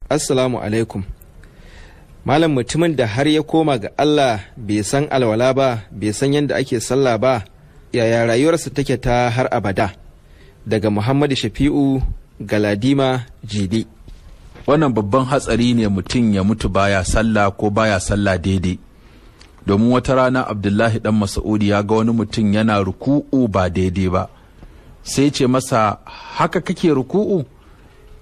Assalamu alaikum. Malam, mutumin da har ya koma ga Allah bai san alwala ba, bai san yadda ake sallah ba, yaya rayuwarsa take ta har abada? Daga Muhammadu Shafi'u Galadima Jidi. Wannan babban hatsari ne, mutum ya mutu baya sallah ko baya sallah daidai. Domin wata rana Abdullahi dan Mas'udi ya ga wani mutum yana ruku'u ba daidai ba, sai ce masa, "Haka kake ruku'u?"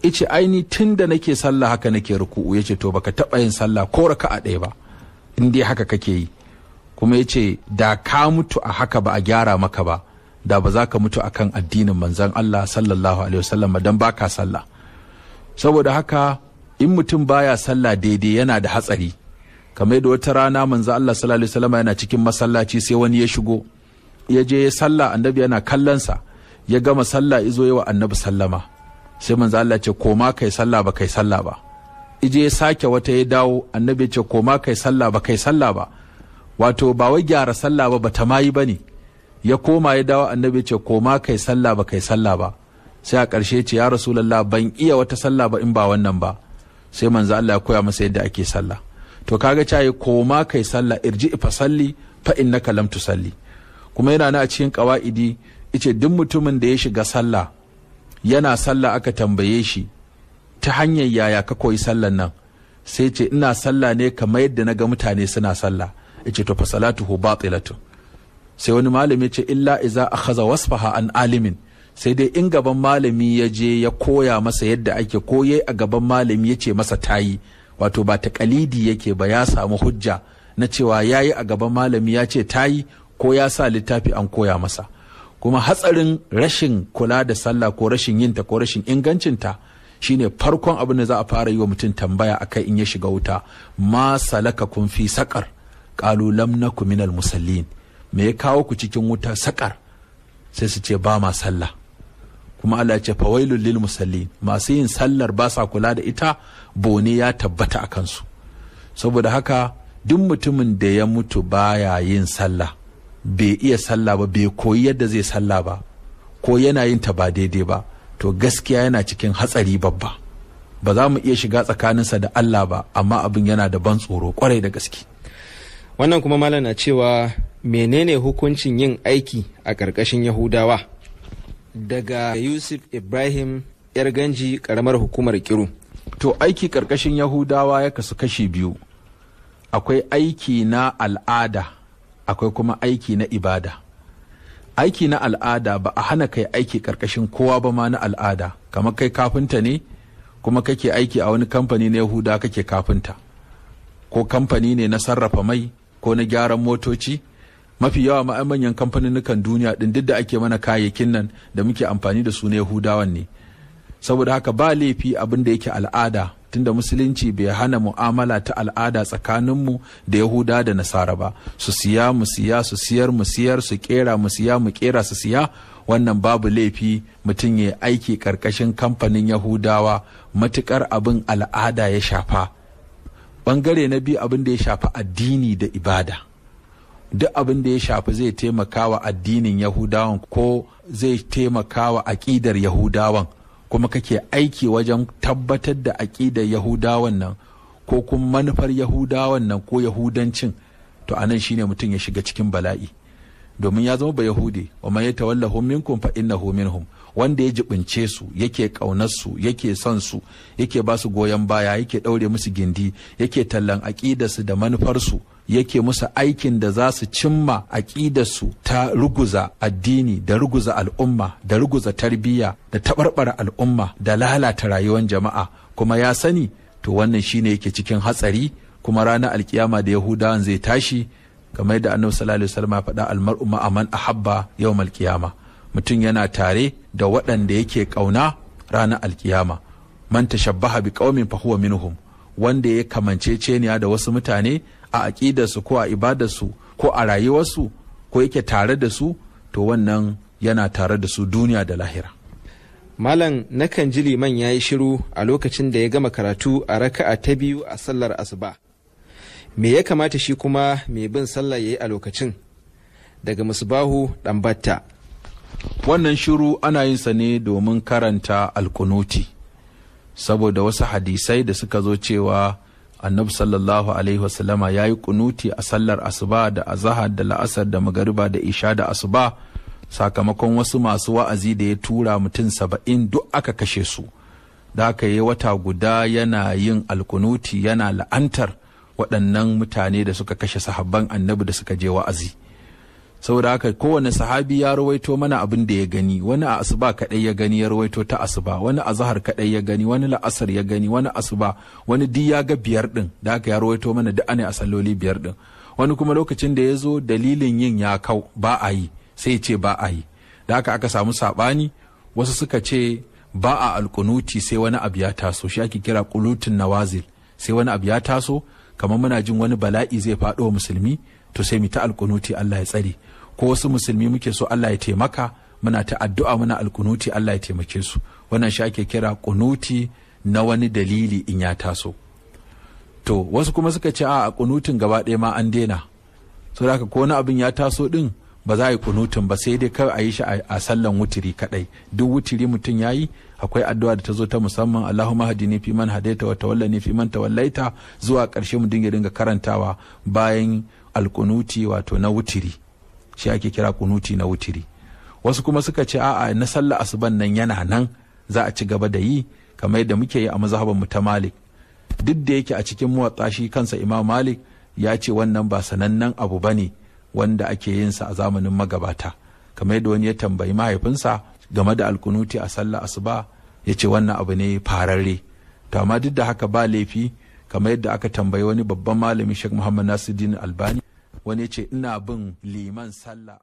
Ice, "Aini tun da nake sallah haka nake ruku'u." Yace, "To baka taɓa yin sallah ko raka'a ɗaya ba in dai haka kake yi." Kuma yace, "Da ka mutu a haka ba a gyara maka ba, da ba za ka mutu akan addinin manzon Allah sallallahu alaihi wasallam, dan baka sallah." Saboda haka in mutum baya sallah daidai yana da hatsari. Kamar yadda wata rana manzo Allah sallallahu alaihi wasallam yana cikin masallaci, sai wani ya shigo ya je ya sallah, annabi yana kallon sa. Ya gama sallah, izo yawa annabi sallama. Sai manzo Allah ce, "Koma kai sallah, ba kai sallah ba." Ije ya sake wata, ya dawo, annabi ya ce, "Koma kai sallah, ba kai sallah ba." Wato ba wai gyara sallah ba, bata mayi bane. Ya koma ya dawo, annabi ya ce, "Koma kai sallah, ba kai sallah ba." Sai a ƙarshe ce, "Ya Rasulullah, ban iya wata sallah ba in ba wannan ba." Sai manzo Allah ya koya masa yadda ake sallah. To kaga cayi, "Koma kai sallah, irji fa salli fa innaka lam tusalli." Kuma yana na a cikin qawaidi, ice duk mutumin da ya shiga sallah, yana sallah aka tambaye shi, "Ta hanyar yaya ka koyi sallan nan?" Sai ce, "Ina sallah ne kamar yadda na ga mutane suna sallah." Yace, "To fa salatuhu batilatu." Sai wani malami ce, "Illa iza akhadha wasfaha an alimin." Sai dai in gaban malami ya je ya koya masa yadda ake koye, a gaban malami ya ce masa tayi, wato ba taƙalidi yake ba, ya samu hujja na cewa yayi a gaban malami ya ce tayi, ko ya sa littafi an koya masa. Kuma hatsarin rashin kula da sallah ko rashin yinta ko rashin ingancinta shine farkon abin da za a fara yi wa mutum tambaya akai in ya shiga wuta: "Ma salaka kun fi saƙar? Qalu lam naku minal musallin." Me ya kawo ku cikin wuta saƙar? Sai su ce, "Ba ma sallah." Kuma Allah ya ce, "Fawailul lil musallin." Masu yin sallar ba sa kula da ita, bone ya tabbata a kansu. Saboda haka duk mutumin da ya mutu baya yin sallah, bai iya sallah ba, bai koyi yadda zai sallah ba, ko yana yin ta ba daidai ba, to gaskiya yana cikin hatsari babba. Ba za mu iya shiga tsakaninsa da Allah ba, amma abin yana da ban tsoro kwarai da gaske. Wannan kuma malam na cewa, menene hukuncin yin aiki a ƙarƙashin Yahudawa? Daga Yusuf Ibrahim Yar Ganji, ƙaramar hukumar Kiru. To, aiki ƙarƙashin Yahudawa ya kasu kashi biyu. Akwai aiki na al'ada, akwai kuma aiki na ibada. Aiki na al'ada, ba a hana kai aiki ƙarƙashin kowa ba ma na al'ada. Kamar kai kafinta ne kuma kake aiki a wani kamfani na Yahuda kake kafinta, ko kamfani ne na sarrafa mai ko na gyaran motoci. Mafi yawa ma manyan kamfaninnukan duniya din duk da ake mana kayayyakin nan da muke amfani da su na Yahudawan ne. Saboda haka ba laifi abin da yake al'ada, tunda musulunci bai hana mu'amala ta al'ada tsakaninmu da Yahuda da Nasara ba. Su siya mu siya, su siyar mu siyar, su kera mu siya, mu kera su siya. Wannan babu laifi mutum ya aiki karkashin kamfanin Yahudawa, matukar abin al'ada ya shafa. Bangare na biyu, abin da ya shafi addini da ibada. Duk abin da ya shafi zai taimaka wa addinin Yahudawan ko zai taimaka wa aƙidar Yahudawan, kuma kake aiki wajen tabbatar da aƙidar Yahudawan nan ko kuma manufar Yahudawan nan ko Yahudancin, to anan shine mutum ya shiga cikin bala'i, domin ya zama ba Yahudi. "Wa man yatawallahu minkum fa innahu minhum." Wanda ya jibince su, yake kaunar su, yake son su, yake ba su goyon baya, yake daure musu gindi, yake tallan aƙidarsu da manufarsu, yake musu aikin da za su cimma aƙidarsu ta ruguza addini da ruguza al'umma da ruguza tarbiyya da taɓarɓara al'umma da lalata rayuwar jama'a, kuma ya sani, to wannan shine yake cikin hatsari. Kuma ranar alkiyama da Yahudawan zai tashi, kamar yadda annabi sallallahu alaihi wasallam ya faɗa, "Almar'u ma'a man ahabba yawmal qiyama." Mutum yana tare da waɗanda yake ƙauna ranar alkiyama. "Man tashabbaha bi qaumin fa huwa minhum." Wanda ya kamanceceniya da wasu mutane a aƙidarsu ko a ibadarsu ko a rayuwarsu ko yake tare da su, to wannan yana tare da su duniya da lahira. Malam, nakan ji liman ya yi shiru a lokacin da ya gama karatu a raka'a ta biyu a sallar asuba. Me ya kamata shi kuma mai bin sallah ya yi a lokacin? Daga Musbahu Ɗanbatta. Wannan shiru ana yin sa ne domin karanta alkunuti. Saboda wasu hadisai da suka zo cewa Annabi sallallahu alaihi wasallama ya yi kunuti a sallar asuba da azahar da la'asar da magariba da isha da asuba, sakamakon wasu masu wa'azi da ya tura mutum 70 duk aka kashe su. Da aka yi wata guda yana yin alkunuti yana la'antar waɗannan mutane da suka kashe sahabban Annabi da suka je wa'azi. Saboda haka kowane sahabi ya rawaito mana abin da ya gani, wani a asuba kaɗai ya gani ya rawaito ta asuba, wani a zahar kaɗai ya gani, wani la'asar ya gani, wani asuba, wani duk ya ga 5 ɗin, da haka ya rawaito mana duk ane a salloli 5 ɗin. Wani kuma lokacin da ya zo dalilin yin ya kau ba a yi, sai ya ce ba a yi. Da haka aka samu saɓani, wasu suka ce ba a alkunuti sai wani abu ya taso, shi ake kira kulutun nawazil, sai wani abu ya taso, kamar muna jin wani bala'i zai faɗo musulmi, to sai mu ta alkunuti Allah ya tsare, ko wasu musulmi muke so Allah ya taimaka, muna ta addu'a muna alkunuti Allah ya taimake su. Wannan shi ake kira kunuti na wani dalili in ya taso. To wasu kuma suka ce a kunutin gaba ɗaya ma an daina, saboda haka ko wani abin ya taso din ba za a yi kunutun ba, sai dai kawai a yi shi a sallan wutiri kadai. Duk wutiri mutum ya yi, akwai addu'a da ta zo ta musamman, Allahumma hadini fi man hadaita wa tawallani fi man tawallaita, zuwa ƙarshe mu dinga karantawa bayan alkunuti wato na wutiri, shi ake kira kunuti na wutiri. Wasu kuma suka ce a'a, na sallah asuban nan yana nan za a ci gaba da yi kamar yadda muke yi a mazhaban mu ta Malik. Duk da yake a cikin muwatta shi kansa Imam Malik ya ce wannan ba sanannen abu bane wanda ake yin sa a zamanin magabata, kamar yadda wani ya tambayi mahaifinsa game da alkunuti a sallah asuba, ya ce wannan abu ne fararre. To amma duk da haka ba laifi, kamar yadda aka tambayi wani babban malami Sheikh Muhammad Nasiruddin Albani, wani ya ce ina bin liman sallah.